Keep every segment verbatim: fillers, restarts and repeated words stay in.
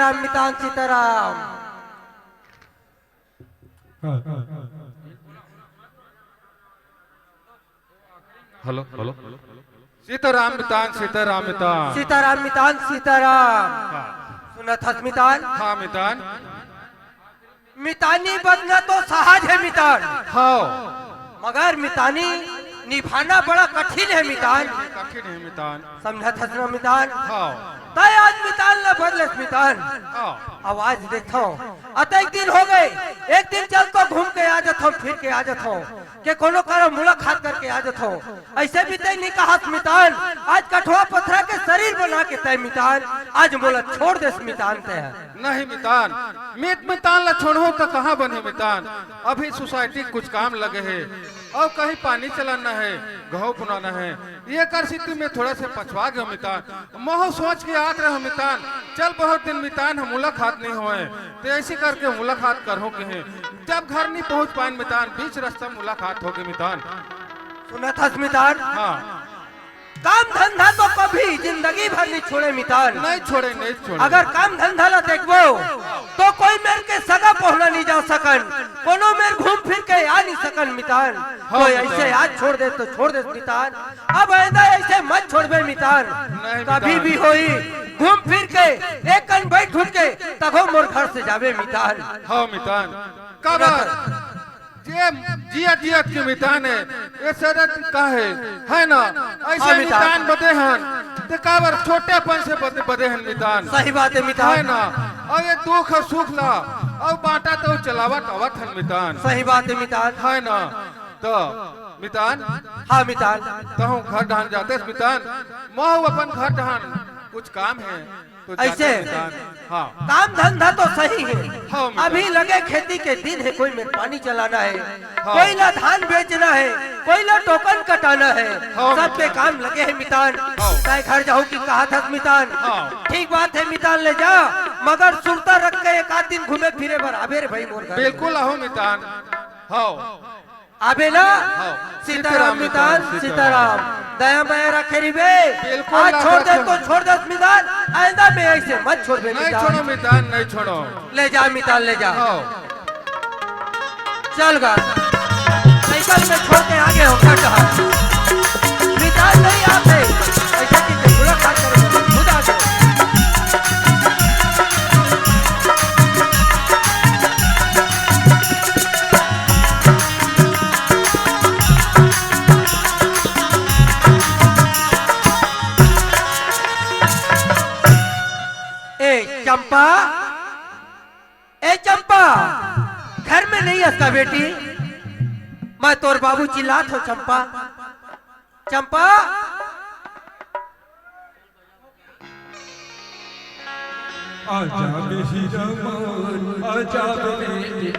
राम मितान Sitaram. Hello, hello. Sitaram मितान, सीताराम मितान। सीताराम मितान, सीताराम। हाँ। सुनत हस मितान? हाँ मितान। मितानी बनना तो सहज हे मितान। हाँ। मगर मितानी निभाना बड़ा कठिन हे मितान। कठिन हे मितान। समझत हस ना मितान? हाँ। तैं आज मितान ला बदलेस मितान। हाँ। अब आज देखथंव, अतेक दिन हो गे, एक दिन चल तो घूम के आ जाथंव, फिर के आ जाथंव, के कोनो करा मुलाकात करके आ जाथंव। अइसे भी तैं नइ कहस मितान, आज कठवा पथरा के शरीर बना के तैं मितान, आज मोला छोड़ देस मितान तैं। नहीं मितान, मित मितान ला छोड़हूं त कहाँ बनही मितान। अभी सोसाइटी कुछ काम लगे हे, अउ कहीं पानी चलाना हे, गहूं बुनाना हे, एकर सेती में थोड़ा से पछवा गेंव मितान। महूं सोच के आत रहेंव मितान, चल बहुत दिन मितान हम मुलाकात नइ होय, त अइसे करके मुलाकात करहूं कहेंव। जब घर नइ पहुंच पाएन मितान, बीच रस्ता मुलाकात होगे मितान। सुनत हस मितान? हाँ। काम धंधा तो कभी जिंदगी भर नइ छोड़े मितान। नइ छोड़े, नइ छोड़े। अगर काम धंधा ला देखबो तो कोई मेर के सगा पहुना नइ जा सकन, कोनो मेर घूम फिर के आ नइ सकन मितान। हाँ, तो मितान। अइसे आज छोड़ देस तो छोड़ देस मितान, अब आइंदा अइसे मत छोड़बे मितान। नहीं कभी मितान। भी होही घूम फिर के एक कन बइठ उठ के तभो मोर घर से जाबे मितान। हाँ मितान। काबर? जे जियत जियत के मितान हे, ए शरीर का हे, हे ना? अइसे हाँ, मितान। मितान बदे हन, त काबर छोटेपन से बदे, बदे हन मितान। सही बात हे मितान। हे ना? अउ ए दुख अउ सुख ला, अउ बांटत अउ चलावत आवत हन मितान। सही बात हे मितान। हे ना? त मितान। हाँ मितान। तहूं घर डहन जातेस मितान, महूं अपन घर डहन कुछ काम हे। तो अइसे जाते मितान। हाँ। काम धंधा तो सही हे। हाँ, मितान। अभी लगे खेती के दिन हे, कोई मेर पानी चलाना हे, हाँ। कोई ला धान बेचना हे, कोई ला टोकन कटाना हे, हाँ, सबके मितान। काम लगे हे मितान। हाँ। तैं घर जाहूं कि कहत हस मितान। हाँ। ठीक बात हे मितान, ले जा, मगर सुरता रख के एक आध दिन घूमे फिरे बर आबे रे भाई मोर घर। बिल्कुल आहूं मितान। हाँ। आबे ना? हाँ। सीताराम मितान, सीताराम। दया मया रखे रहिबे। बिल्कुल आज छोड़ देस तो छोड़ देस मितान, आइंदा में अइसे मत छोड़बे मितान। नइ छोड़ों मितान, नइ छोड़ों। ले जा मितान, ले जा। हाँ। चल गा। साइकिल में छोड़ के आगे हो, कट हा। मितान नइ आते। अइसे कि मुलाकात करे, खुद आ जाओ। ए चंपा, ए चंपा, घर में नइ हस का बेटी? मैं तोर बाबू चिल्लात हों चंपा, चंपा। आजा बेटी रमन, आजा बेटी।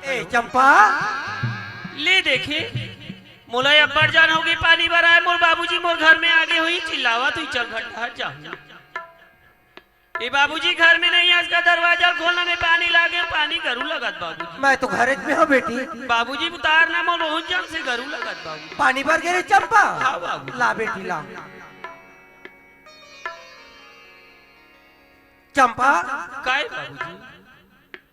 ए चंपा, ले देखे, मोला अब्बड़ जान होगे पानी बर आए, मोर बाबूजी मोर घर में आगे होही, चिल्लावत होही, चल घट हट जा। ए बाबूजी घर में नइ हे, आज का दरवाजा खोलना में पानी लागे, पानी गरू लगत बाबूजी। मैं तो घरे में हों बेटी। बाबूजी उतार ना, मोर बहुत जन से गरू लगत बाबूजी। पानी बर गे रे चंपा? हाँ बाबूजी। ला बेटी ला। चंपा। काय बाबूजी?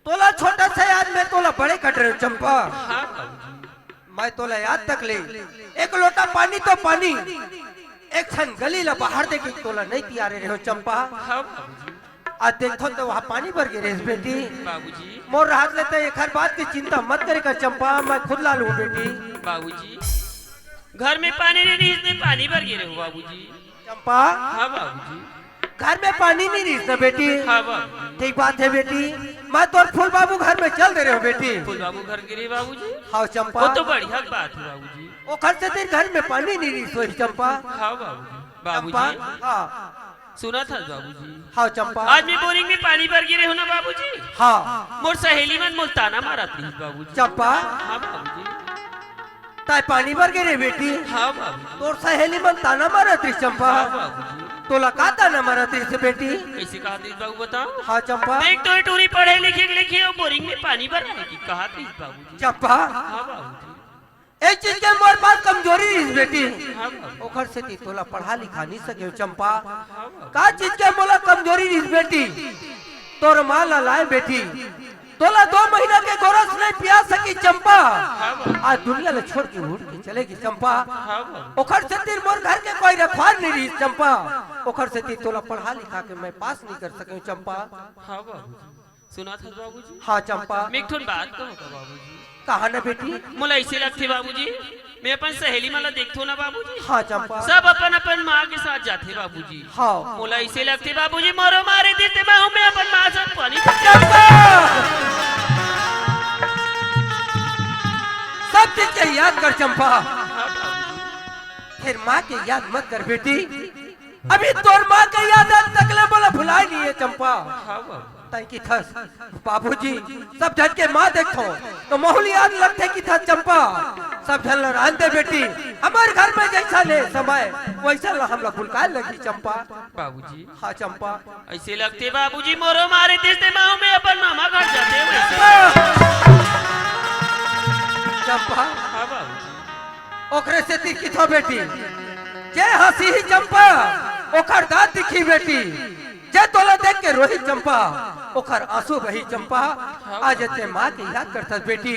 तोला छोटा से याद में तोला बड़े कट रहे हों चंपा। हाँ बाबूजी। मैं तोला याद तक ले, एक लोटा पानी तो पानी, एक ठन गली ला बाहर देखे तोला नइ तियारे रहे हों चंपा। हाँ बाबूजी। आज देखथों त वहाँ पानी बर गे रेहेस बेटी। बाबूजी। मोर रहत ले तैं एखर बात के चिंता मत करे कर चंपा, मैं खुद ला लूहूं बेटी। बाबूजी, घर में पानी नइ रहिस, मैं पानी बर गे रहेंव बाबूजी। चंपा। हाँ बाबूजी। घर में पानी नहीं रहिस ना बेटी। हाँ बाबू। ठीक बात है बेटी, मैं तोर फूल बाबू घर में चल दे रहे हो बेटी। फूल बाबू घर गे रहे बाबूजी। हाँ चंपा। वो तो बढ़िया बात है बाबूजी। ओखर सेती घर में पानी नहीं रहिस होही चंपा। हाँ बाबूजी। बाबूजी। चंपा। हाँ। सुनत हस बाबूजी। हाँ चंपा। आज मैं बोरिंग में पानी बर गे रहे हो ना बाबूजी। हाँ। मोर सहेली मन मोला ताना मारत रहिस बाबूजी। चंपा। हाँ बाबूजी। तैं पानी बर गे रहे बेटी? हाँ बाबूजी। तोर सहेली मन ताना मारत रहिस चंपा। हाँ बाबूजी। तोला का ताना मारत रहिस बेटी? कइसे कहत रहिस बाबू बताओ? हाँ चंपा। देख तो ये टूरी पढ़े लिखे के लेके अउ बोरिंग में पानी बर आए कि कहत रहिस बाबूजी। चंपा। हाँ बाबूजी। एक चीज के मोर पास कमजोरी रहिस बेटी। हाँ बाबूजी। ओखर सेती तोला पढ़ा लिखा नहीं सके चंपा। हाँ बाबूजी। का चीज के मोला कमजोरी रहिस बेटी? तोर माँ ला लाए बेटी, तोला दो महीना के गोरस नहीं पिया सकी चंपा। हाँ बाबू। आज दुनिया ला छोड़ के उड़ के चले गे चंपा। हाँ बाबू। ओखर सेती मोर घर के कोई रखवार नहीं रहिस चंपा। ओखर सेती तोला पढ़ा लिखा के मैं पास नहीं कर सके चंपा। हाँ बाबू। सुनत हस बाबूजी? हाँ चंपा। मैं एक ठन बात कहूँ का बाबूजी? कहा ना बेटी? मोला ऐसे लगथे बाबूजी, मैं अपन सहेली मन ला देखथों ना बाबूजी। हाँ चंपा। सब अपन अपन माँ के साथ जाथे बाबूजी। हाँ। मोला ऐसे लगथे बाबूजी, मोरो मारे देते मैं हूँ, मैं अपन माँ साथ पानी चंपा। सब चीज के याद कर चंपा। हाँ बाबूजी। फिर माँ के याद मत कर बेटी। अभी तोर माँ के याद आज तक ले मोला भुलाए नहीं है चंपा। हाँ बाबू। तैं किथस, बाबूजी, सब झन के माँ देखथों, तो महूँ ल याद लगथे किथस चंपा। सब झन ल रहन दे बेटी, हमर घर में जइसन हे समय, वइसन ल हमला भुलकाए लगही चंपा। बाबूजी। हाँ चंपा। ऐसे लगथे बाबूजी, मोरो मारे देते मैं हूँ, मैं अपन मामा घर जाते वइसे। चंपा। हाँ बाबूजी। ओखरे सेती किथों बेटी, जे हँसही चंपा, ओखर दाँत दिखही बेटी। जे तोला देख के रोही चंपा, ओखर आँसू बही चंपा। हाँ। आज तैं माँ के याद करथस बेटी,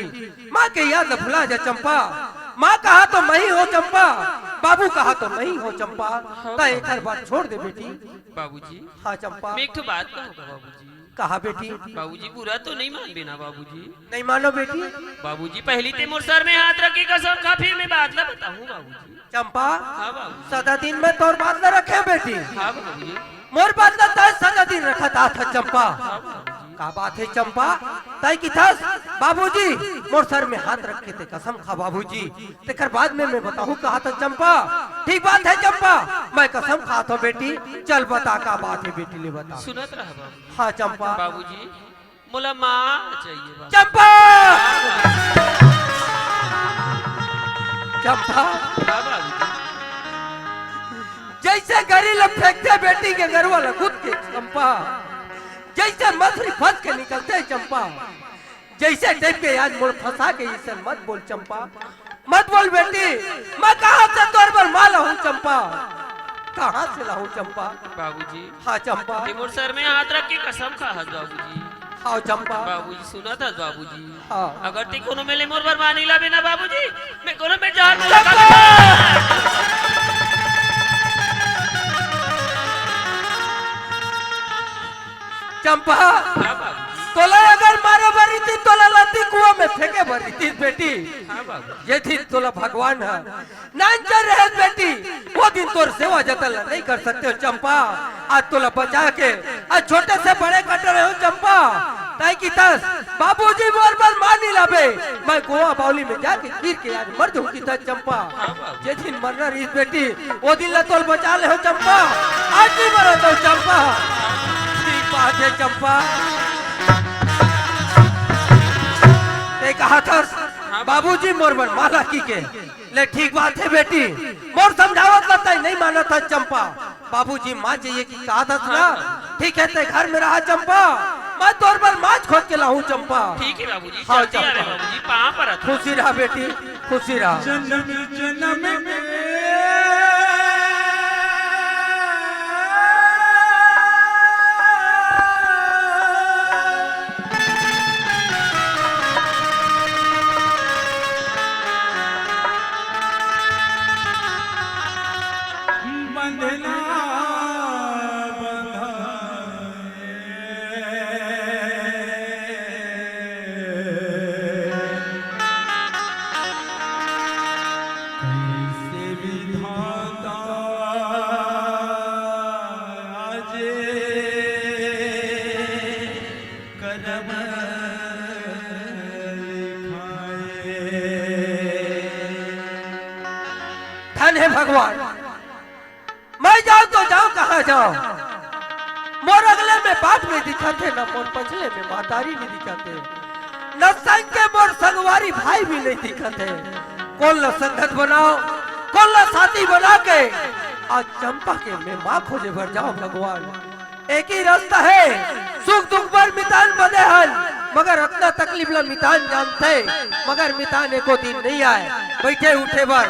माँ के याद ल भुला जा चंपा। माँ कहा तो मैं ही हूँ चंपा, बाबू कहा तो मैं ही हूँ चंपा। हाँ। तैं एखर बात छोड़ दे बेटी। बाबूजी। हाँ चंपा। मैं एक ठो बात कहूँ का बाबूजी? कहा बेटी। बाबूजी बुरा तो नहीं मानबे ना बाबूजी? नहीं मानों बेटी। बाबूजी पहली तैं मोर सर में हाथ रख के कसम खा, फिर मैं बात ला बताहूँ बाबूजी। चंपा। हाँ बाबूजी। सदा दिन में तोर बात ला रखे बेटी। हाँ बाबूजी। मोर बात ला तैं सदा दिन रखत आथस चंपा। हाँ बाबूजी। का बात हे चंपा? तैं किथस बाबूजी, मोर सर में हाथ रख के तैं कसम खा बाबूजी। तेकर बाद में मैं बताहूँ कहा था चंपा। ठीक बात हे चंपा, मैं कसम खाथों बेटी। चल बता का बात हे बेटी, ले बता। सुनत रह बाबू। हाँ चंपा। बाबूजी, मोला माँ चाहिए बाबू। चंपा। चंपा। हाँ बाबूजी। जइसे गरी ल फेंकथे बेटी के गरवा ल गुद के चंपा, जइसे मछरी फंस के निकलथे चंपा, जइसे टाइप के आज मोर फंसा के अइसन मत बोल चंपा, मत बोल बेटी। मैं कहाँ से तोर बर माँ लाहूँ चंपा, कहाँ से लाहूँ चंपा? बाबूजी। हाँ चंपा। तैं मोर सर में हाथ रख के कसम खाहस बाबूजी। हाँ चंपा। बाबूजी सुनत हस बाबूजी। हाँ। अगर तैं कोनो मेर ले मोर बर माँ नइ लाबे ना बाबूजी, मैं कोनो मेर जहर नइ चंपा। लगा। चंपा, हाँ बाबू। तोला अगर मारे बर रहितिस, तोला नदी कुआं में फेंके बर रहितिस बेटी। हाँ बाबू। ये दिन तोला भगवान ह नानचर रहे बेटी, वो दिन तोर सेवा जतन ला नहीं कर सकते हो चंपा। आज तोला बचा के आज छोटे से बड़े कर रहे हो चंपा। तैं किथस बाबूजी मोर बर माँ नइ लाबे, मैं गोवा बावली में जाके गिर के आज मर जाहूँ किथस चंपा। हाँ बाबू। जे दिन मरना रहिस बेटी, वो दिन ला तोला बचा ले हो चंपा, आज नहीं मरत हो चंपा। ठीक बात हे चंपा। तैं कहा थस, हाँ। बाबूजी मोर बर माँ ला कहिके, ले ठीक बात हे बेटी, मोर समझावत ला तैं नहीं मानत हस चंपा। बाबूजी माँ चाहिए कि कहा थस ना, हाँ। ठीक हे तैं घर में रहा चंपा, मैं तोर बर माँ खोज के लाहूँ चंपा। ठीक हे बाबूजी, हाँ, चलते चंपा। आवे बाबूजी, पाँव परत। खुशी रहा बेटी, खुशी रहा। जन्म जन्म के बंधना बंधाए। कैसे विधाता आज हे भगवान, मैं जाऊं तो जाऊं कहां जाऊं? मोर अगले में बाप नइ दिखत हे, न मोर पछले में महतारी नइ दिखत हे, न संग के मोर संगवारी भाई भी नइ दिखत हे। कोन ला संगत बनाओं, कोन ला साथी बना के आज चंपा के मैं मां खोजे बर जाऊं भगवान? एक ही रास्ता हे, सुख दुख बर मितान बने हन, मगर अतना तकलीफ ला मितान जानथे, मगर मितान एको दिन नइ आय बइठे उठे बर।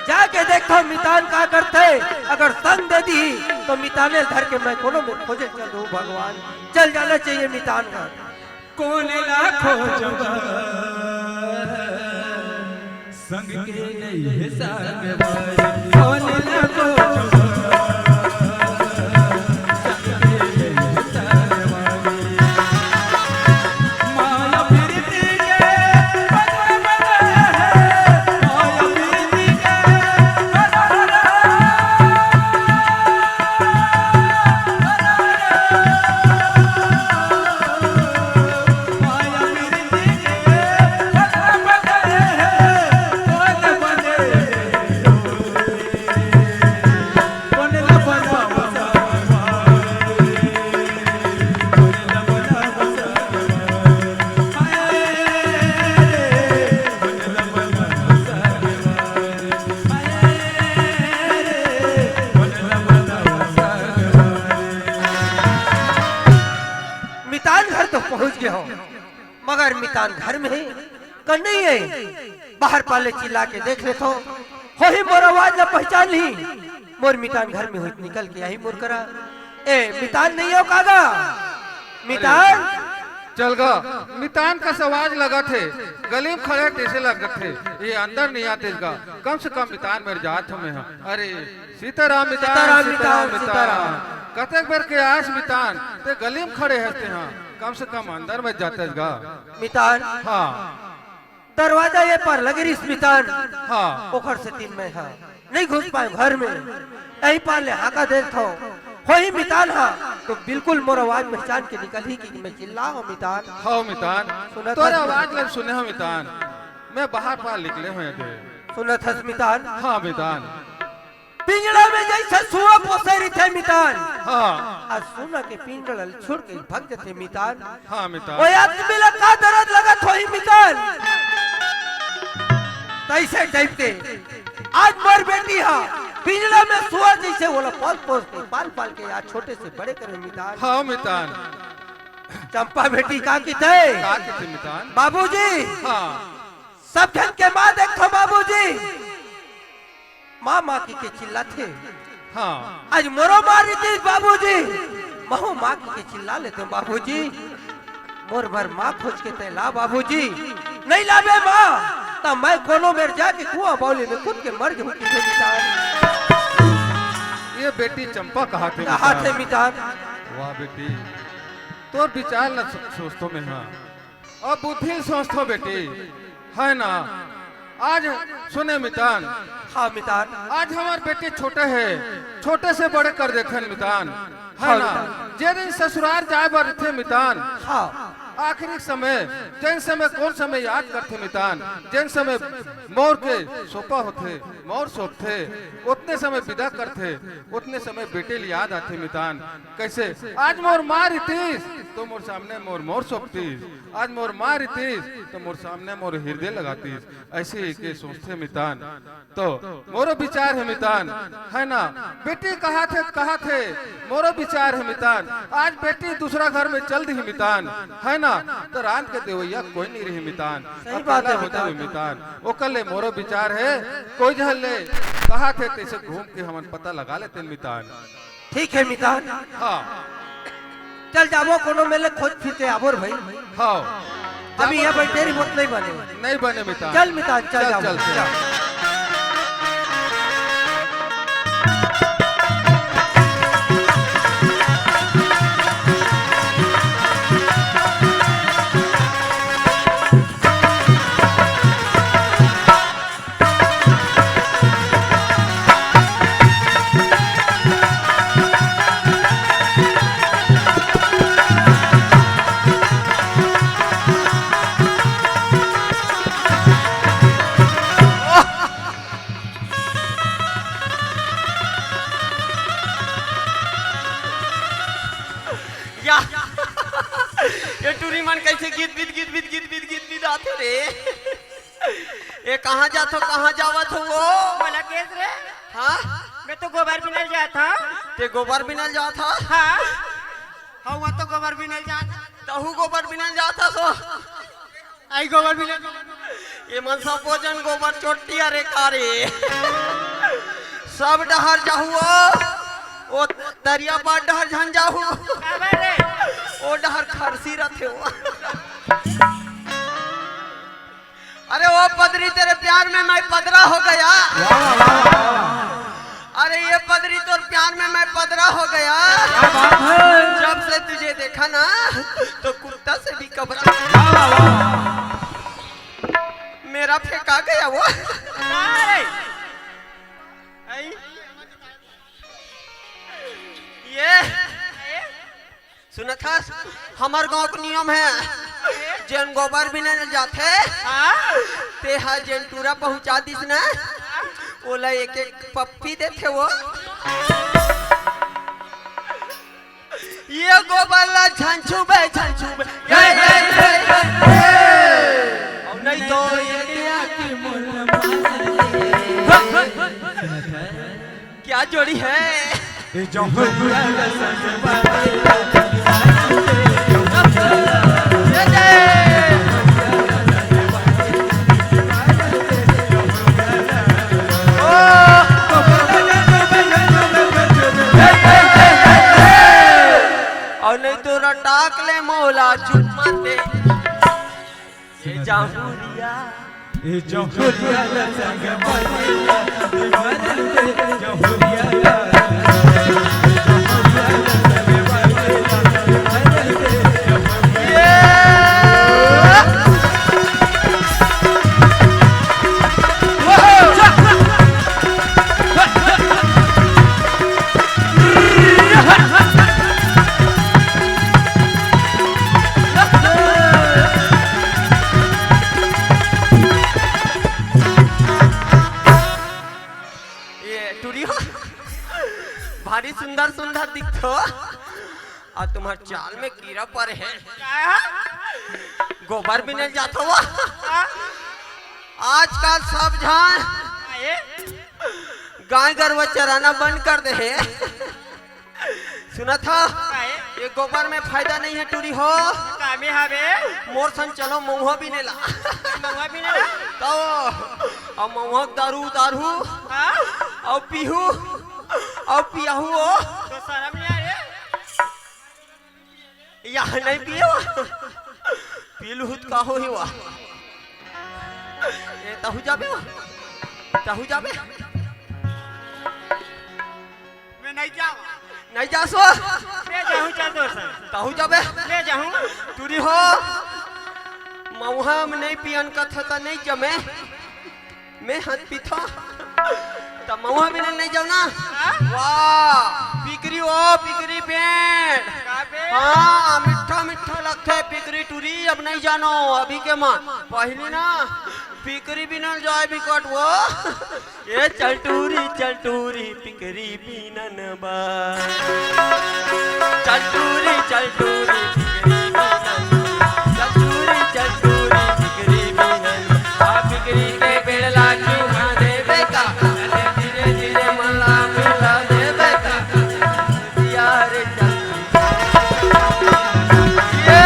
जाके देखथंव मितान का करथे, अगर संग दे दिही तो मिताने धर के मैं कोनो मेर खोजे चल दूं भगवान। चल जाना चाहिए मितान का। कोन ला खोजबा, संग के नइ हे संगवारी। कोन ला खोजबा, संग के नइ हे संगवारी। माया प्रीति के बंधन बंधन हे, माया प्रीति के बंधन बंधन हे। मितान घर तो पहुंच गे हों, मगर मितान घर में हे का नइ हे? बाहर पाले चिल्ला के देख लेथंव, होही मोर आवाज ला पहचान लिही। मोर मितान घर में होही त निकल के आही मोर करा। ए, मितान नइ हे का गा? मितान? चल गा, मितान कस आवाज लगत हे, गली में खड़े तइसे लगत हे, ए अंदर नइ आतिस गा। कम से कम मितान मेर जात हों मैं हा। अरे, सीताराम मितान, सीताराम मितान, सीताराम। कतेक बेर के आएस मितान, तें गली में खड़े हस तें हा, कम से कम अंदर में जातेस गा। मितान, हां। दरवाजा ए पार लगे रिहिस मितान। हां। ओखर सेती मैं हा नइ घुस पाएंव घर में। एही पार ले हांका देथंव, होही मितान हा तो बिल्कुल मोर आवाज पहचान के निकलही कि मैं चिल्लाए हों मितान। हव मितान, सुनत हस तोर आवाज ला सुने हों मितान, मैं बाहर पार निकले हों एदे। सुनत हस मितान? हां मितान। पिंजड़ा में जइसे सुआ पोसे रहिथे मितान। हां। अउ सुआ के पिंजड़ा ल छोड़ के भग जथे मितान। हां मितान। ओ आदमी ला का दरद लगत होही मितान। तइसे टाइप के आज मोर बेटी हा पिंजड़ा में सुआ जइसे ओला पोस पोस के, पाल पाल के आज छोटे से बड़े करे मितान। हां मितान। चंपा बेटी का किथे? का किथे मितान? बाबूजी। हां। सब झन के मां देखथंव बाबूजी। मां, मां कहिके चिल्लाथे। हां। आज मोरो मां रहितिस बाबूजी, महूं मां कहिके चिल्ला लेतेंव बाबूजी। मोर बर मां खोज के तें ला बाबूजी। नइ लाबे मां, त मैं कोनो मेर जाके कुआं बावली में कूद के मर जाहूं कहिथे मितान। ए बेटी चंपा कहाथे मितान। वाह बेटी, तोर विचार ला सो-, सोचथंव मैं हा। अब बुद्धि ल सोचथंव बेटी, हे ना? आज सुने मितान। हां मितान। आज हमर बेटी छोटे हे, छोटे से बड़े कर देथन मितान, हे हां ना? मितान। जे दिन ससुरार जाए बर रहिथे मितान, हां। आखिरी समय, जेन समय, कोन समय याद करथे मितान, जेन समय मउर के सोपा होथे, मउर सोपथे, ओतने समय बिदा करथे, ओतने समय बेटी ल याद आथे मितान। कइसे? आज मोर मां रहितिस, त मोर सामने मोर मउर सोपतिस। आज मोर मां रहितिस, त मोर सामने मोर हिरदे लगातिस। अइसे कहिके सोचथे मितान। त मोरो विचार हे मितान, हे ना? बेटी कहाथे, कहाथे, मोरो विचार हे मितान। आज बेटी दूसरा घर में चल दिही मितान, हे ना? त रांध के देवइया कोई नइ रिही मितान। सही बात हे अकेला हो जाहूं मितान। मितान। ओकर ले मोरो विचार हे, कोई झन ले कहाथे तइसे घूम के हमन पता लगा लेतेन मितान। ठीक हे मितान। हां। चल जाबो, कोनो मेर ले खोज फिर के आबो रे भई। हां। अभी जाबो इहां तो बइठे रहिबो त नइ बने। नइ बने मितान। चल मितान, चल चल, जाबो। चल, चल। कइसे गिद बिद, गिद बिद, गिद बिद, गिद बिद आथे रे? ए, कहाँ जाथो, कहाँ जावत हो वो? मोला केस रे? हाँ? मैं तो गोबर बिनल जात हँव। ते गोबर बिनल जात हस? हाँ। हाँ, वो तो गोबर बिनल जात हँव। तहूँ गोबर बिनल जात हस ओ? आई गोबर बिनल। ये मन सबो झन गोबर चोट्टी अरे का रे? सब डहर जाहू ओ, ओ तरिया पार डहर झन जाहू। काबर रे? ओ डहर खरसी रथे ओ। अरे ओ पदरी, तेरे प्यार में मैं पदरा हो गया। वाह, वाह, वाह, वाह। अरे ये पदरी, तोर प्यार में मैं पदरा हो गया। क्या बात है? जब से तुझे देखा ना, तो कुत्ता से भी कबरा। वाह, वाह, वाह। मेरा फेंका गया वो। अरे। आई। ये। सुनत हस, हमर गांव के नियम हे, जेन गोबर बिने ल जाथे, हाँ? तेहा जेन टूरा पहुंचा दिस ना, ओला एक एक पप्पी देथे वो। ये गोबर ला झन छूबे, झन छूबे। ये, ये, ये, ये, ये। अउ नहीं तो ये क्या जोड़ी है? ए जौहरिया ला संग बाबा। अउ नहीं तो रटाक ले मोला चुम्मा दे। ए जौहरिया। ए जौहरिया ला संग बलिया, बलिया, जौहरिया ला। ये टूरी हो, भारी सुंदर सुंदर दिखथो, अउ तुम्हर चाल में कीरा परे हे। गोबर बिने ल जाथो वो। आजकल सब झन गाय गरुवा चराना बंद कर दे हे। सुनत हव? काहे? ये गोबर में फायदा नहीं है टूरी हो। कामे हवे? मोर संग चलो महुआ बिने ला। महुआ बिने ला? तो अउ महुआ दारू दारू। हाँ? अउ पीहू। अउ पियाहू ओ। तो शरम नहीं आ रे? यह नहीं पियो। पी लूहू त का होही वा। ए, तहू जाबे वा? तहू जाबे? मैं नहीं जाऊँ। नहीं जासो? मैं जाहूँ, चल दो सर। तहू जाबे? मैं जाहूँ। टूरी हो। महुआ में नहीं पियन कथे त नहीं जमे। मैं हत पीथो। त महुआ बिने ल नहीं जाओ ना? हाँ? वाह, पिकरी ओ, पिकरी पेड़। का पेड़? हाँ, मीठा मीठा लगथे पिकरी टूरी, अब नहीं जानो, अभी के मन। पहली ना, पिकरी बिने ल जाए बिकट वो। ए चल टूरी, चल टूरी, पिकरी बिनन बा। चल टूरी, चल टूरी, पिकरी बिनन। चल टूरी, चल टूरी, पिकरी बिनन। आ पिकरी के पेड़ ला चूहा देबे का। धीरे धीरे मन ला मिला देबे का। यार चल। ये।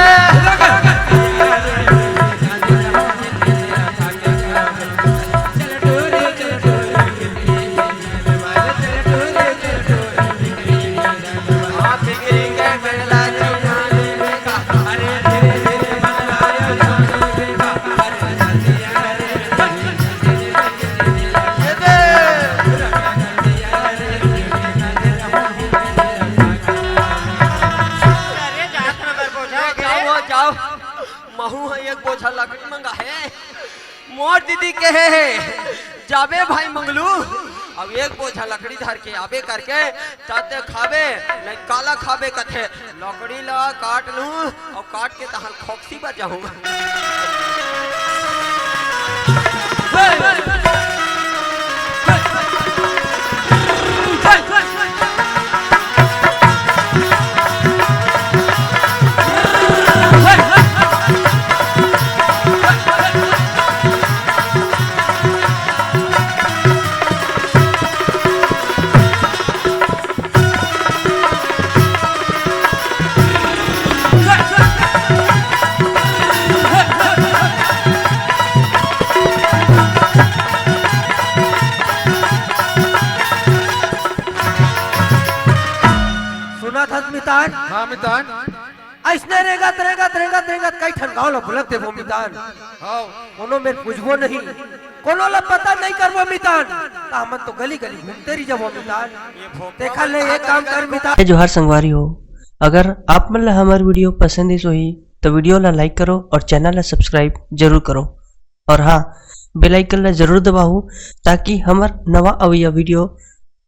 अरे, जात में बर बोझा हो गे। जाओ, जाओ। महू ह एक बोझा लकड़ी मंगा हे। मोर दीदी कहे हे, जाबे भाई मंगलू, अब एक बोझा लकड़ी धर के आबे करके, ताते खाबे, नहीं काला खाबे कथे। लकड़ी ला काट लूं अउ काट के तहां खोपसी बजाहूं। मितान। हाँ मितान। अइसने रेंगत, रेंगत, रेंगत, रेंगत कई ठन गाँव ला बुलत देबो मितान। हाँ। कोनो मेर पूछबो नहीं, कोनो ला पता नहीं करबो मितान। त हमन तो गली गली घूमते रह जाबो मितान। तेखर ले एक काम कर मितान। जय जोहार संगवारी हो, अगर आप मन ला हमर video पसंद आइस होही तो video ला like करो और channel ला subscribe जरूर करो। और हाँ, bell icon ला जरूर दबाहू, ताकि हमर नवा अवइया video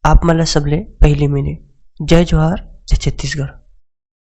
आप मन ला सबले पहली मिले। जय जोहार, जय छत्तीसगढ़।